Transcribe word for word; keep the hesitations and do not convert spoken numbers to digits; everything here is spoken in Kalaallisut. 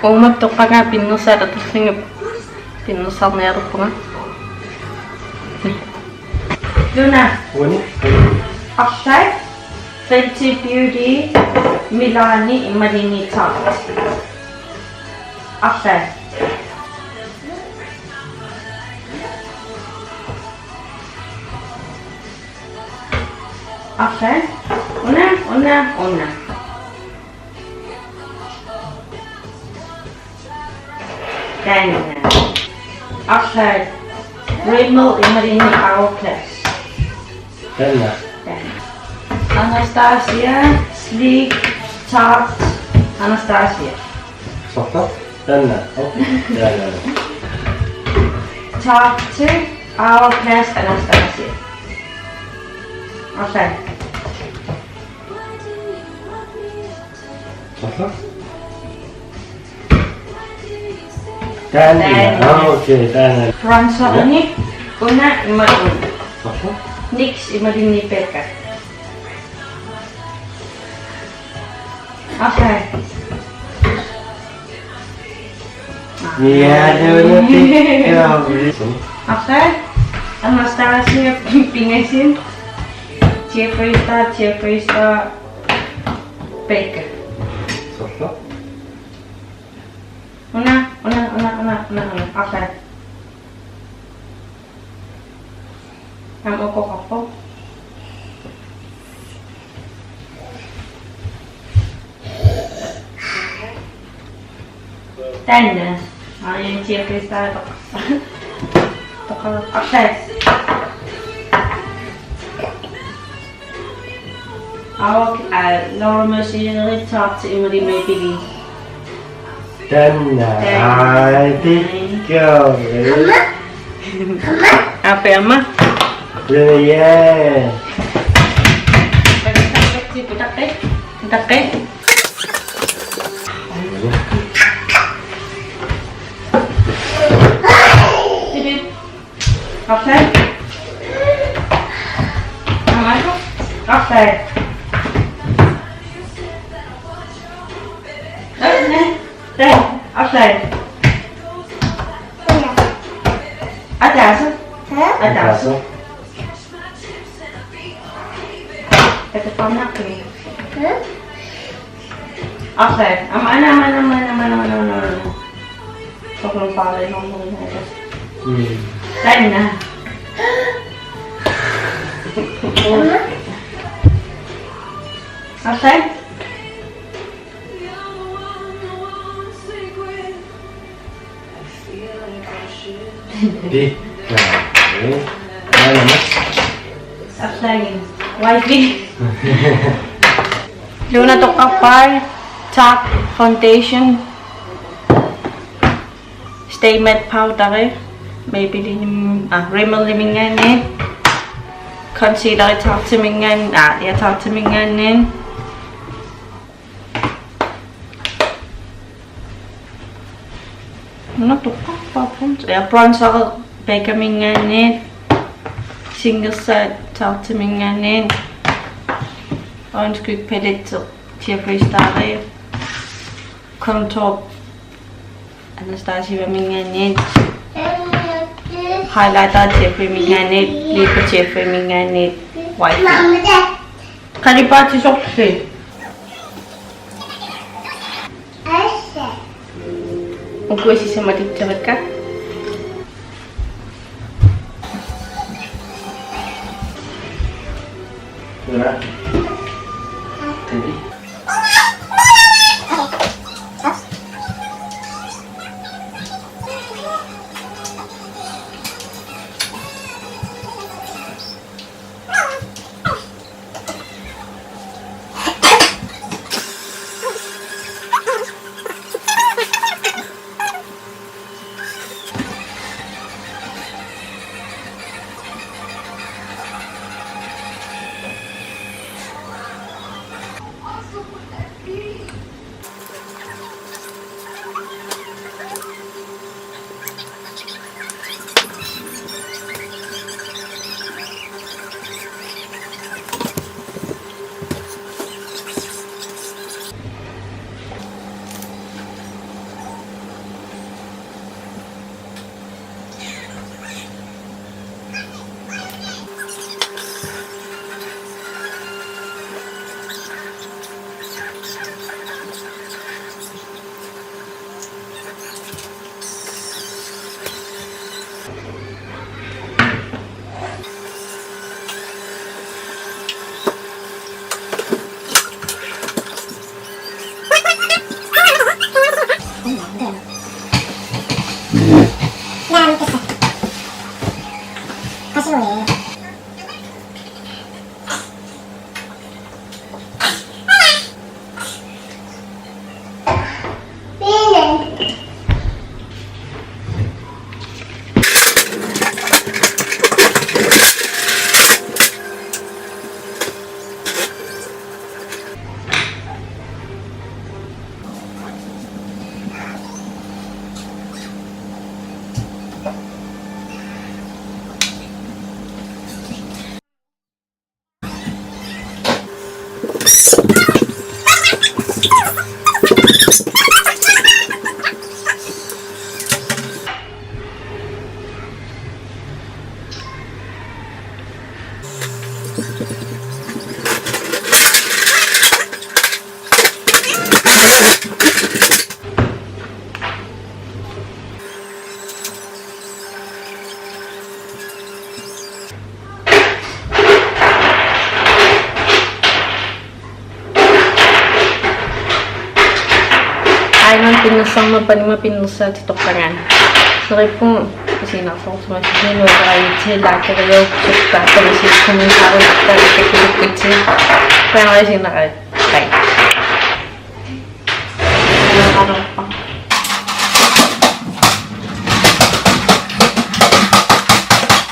Uuma toqqagaa pinnersaat atorlugit pinnersaarnialerpunga. Luna. Uani. Arlaat Fenty Beauty Milani imaluunniit Tarte. Arlaat. Arlaat. Una, una, una. Taanna. Arlaat Rimmel imaluunniit Hourglass. Taanna. Taanna. Anastasia, Sleek, Tarte, Anastasia. Soorlu? Taanna. Okay. Taanna. Tarte, Hourglass, Anastasia. Arlaat. Soorlu? Taanna. Taanna. Ah, okay, taanna. Bronzerini una imaluunniit. Aha. NYX imaluunniit Becca. Okay. Ja, det var nok det. Ja, okay. Okay. Anastasia pingasunut. Jeffree Star, Jeffree Star. Becca. Soorlu? Una, una, una, una, una, una. Arlaat. Aamma ukoqarpoq. Taanna. Ai, Jeffree Star toqqarpoq. Toqqarpoq. Arlaat. Auk, aa, Laura Mercier, Tarte imaluunniit Maybelline. Taanna. Taanna. Ai, tikka. Ape amma. Lea. Takke. Takke. Arlaat. Arlaat. Arlaat. Arlaat. Ataaseq. Ataaseq. Arlaat. Aamma, aamma, aamma. Soorlu paarlaanngorlugit. Mm. Taanna. Arlaat. Pi. Taanna. Arlaat. Wifi. Luna toqqarpai Tarte Foundation, Stay Matte Powder, Maybelline, ah, Rimmel-iminngaanniit, concealer Tarte-minngaan-, ah, ja, Tarte-minngaanniit. Una toqqarpara bronzer. Ja, bronzer Becca-minngaanniit. Singersaat Tarte-minngaanniit. Øjenskygge palette Jeffree Star. Contour Anastasia-minngaanniit. Highlighter Jeffree-minngaanniit. Lipper Jeffree-minngaanniit. Wifi. Qalipaatit sorleq. Ukua sisamat itsavakka. Una. Tedi. pinnersarnerput anima pinnersaatitoqqagaanni. Neriuppunga isiginnaarluartumik nuannersuutigilaakkeriaruk sukkaattarisi kommentarit takkukkutsigu. Qujanarisinnaavat.